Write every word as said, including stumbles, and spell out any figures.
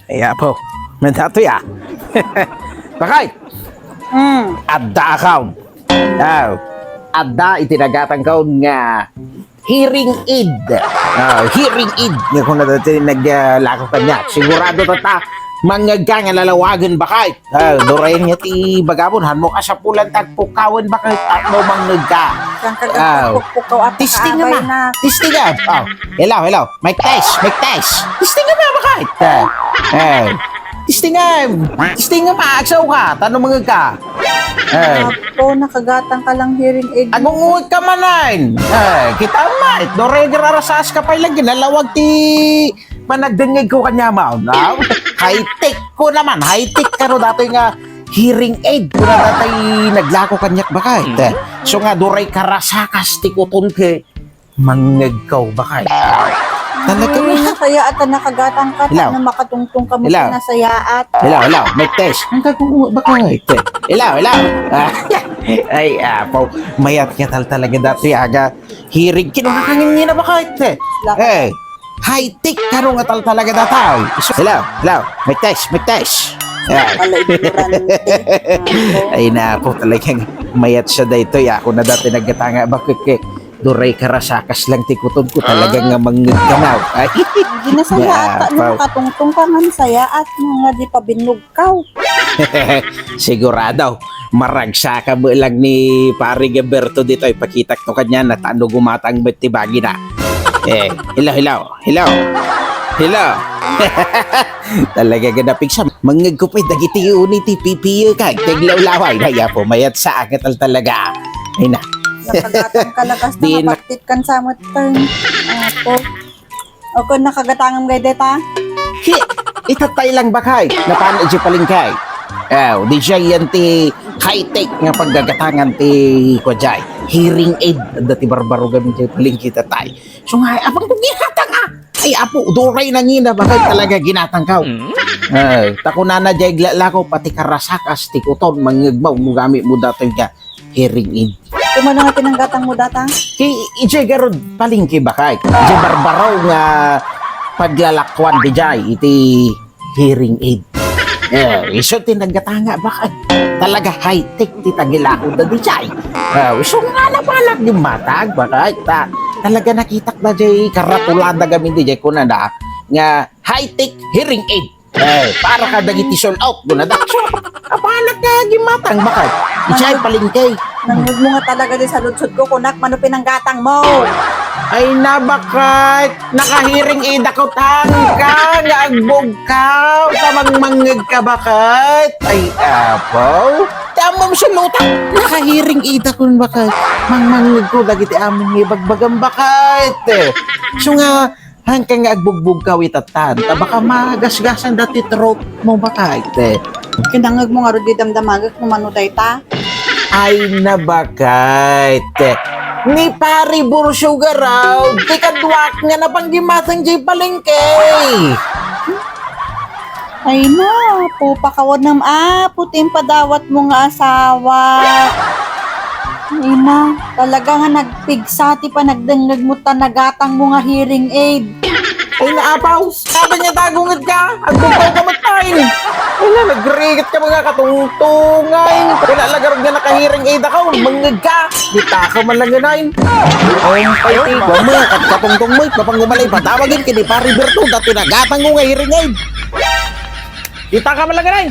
Ay, apo. May datoy, ah. Bakay. Mm. Adda account. Aw. Adda iti nagatangkaon nga hearing aid. Ah, hearing aid. Nga kung nadati nag, ah, lako kanya. Sigurado tata, mangngeg ka nga lalawagen, bakay. Ah, durayen nga ti bagabon, hanmo kasapulan ti agpukkawen, bakay. Tapno mangngeg ka. Saan ka Aw. Agpukpukaw at Testing nga nakaabay ma. Na. Testing nga. Aw. Hello, hello. Mic test, mic test. Testing nga ba, bakit? Eh, eh. Testing nga. Testing nga ba, agsaw ka. Tano mangag ka. Eh. Apo, nakagatang ka lang hearing aid. Agunguot ka manan. Eh, kita mo, eh. Doregar arasas ka pa ilang ginalawag ti panagdengeg ko kanya mo. No? High-tech ko naman. High-tech ka no datoy nga hearing aid. Kuna datoy naglako kanyak bakit? Eh. So nga, duray karasakas ti kuton ke. Mangngegkaw, bakay. Talaga Ay, nga. Nasaya at nakagatang ka, Hello? Na makatungtong ka mo Hello? Nasayaat. Hello, hello, mic test. Ang kagungo, bakay. Hello, hello. Ah, ay, apo, mayat nga tal talaga dati, aga. Hirig, kinakangin niya na, bakay. Laka. Eh, high-tech, karo nga tal talaga dati. Hello, hello, mic test, mic test. Ah. Pala ignorante. Ay, naku, talagang mayat siya daytoy. Ako na dati naggatanga, bakit kay Duray karasakas lang ti kuton ko, talaga nga mangngegkanaw. Ay, Ginasayaat, no, Apaw. Katungtong ka nga nasayaat, no, nga di pabinnog ka. Sigurado, maragsa ka mo lang ni Pare Gilberto dito, ipakitak to kanya, na tano gumatang bet ti bagina. Eh, hello, hello, hello, hello. Talaga nga napigsa. Mangngeg ko pay dagiti uni ti pipiyo ka, kag lawlaway. Ay, apo, mayat sa akit al talaga. Ay na. Nakagatang ka lakas na Di na- mapaktit kan samot kan. Apo. O kung nakagatangam gay deta? Ki, itatay lang bakay. Napano di palingkay. Aw, di siya yan ti high-tech nga paggagatangan ti kwadjay. Hearing aid, dati barbaro gamin di palingkay tatay. So nga, apang kung gihatang ah. Ay, apo, duray na ngina, bakit talaga ginatangkaw? Mm. Ay, takunana, jay glalako, pati karasakas, ti kuton, mangngegmaw, mo gamit mo datoy nga hearing aid. Kumano nga pinanggatang mo data? Ki, ijay garud palingki, bakit? Ijay barbaraw nga paglalakuan di jay, iti hearing aid. Eh, iso ti naggatanga, bakit? Talaga high-tech ti tagilako da di jay. Eh, iso nga na pala, di matag, bakit? Ta, talaga nakitak na jay, karatulada gamin di jay, kunana, nga high-tech hearing aid. Eh, para ka dagiti sold out, guna da. So, apanak nga gimatang, bakit? Ijay palingkay. Nangud mo nga talaga di saludsod ko, kunak, mano pinanggatang mo? Ay, nabakit? Nakahiring idakot hangka nga agbugkaw, tamang mangngeg ka, bakit? Ay, apo. Tamang sulutak, nakahiring idakon, bakit? Mangmangngeg ko, dagiti aming ibagbagam, bakit? So nga, Hangka nga agbugbugkaw itatan, ta baka magasgasan dati throat mo, bakit? Kinangag mo nga rod di damdamagak no mano dayta? Ay, nabakit? Ni Pari Burso Garaw, ti kaduak nga napanggimatang jay palengke. Ay na, pupakawanam, apo, ti impadawat mo nga asawa. Ay na, talaga nga nagpigsa ti panagdengngeg mo ta nagatang mo nga hearing aid. Ay na, apaw, sabi niya tagunged ka, agbugkaw ka met pay. Ay na, nagrigat ka mga katungtungan. Wala lagarod nga nakahearing aid ako, mangngeg ka. Kita ka man lang yun, ay. Ay, ay, ay, mga kat-, katungtong mo, mapangumalay, patawagin, kini Pari Berto, dati nagatang mo nga hearing aid. Kita ka man lang, ay.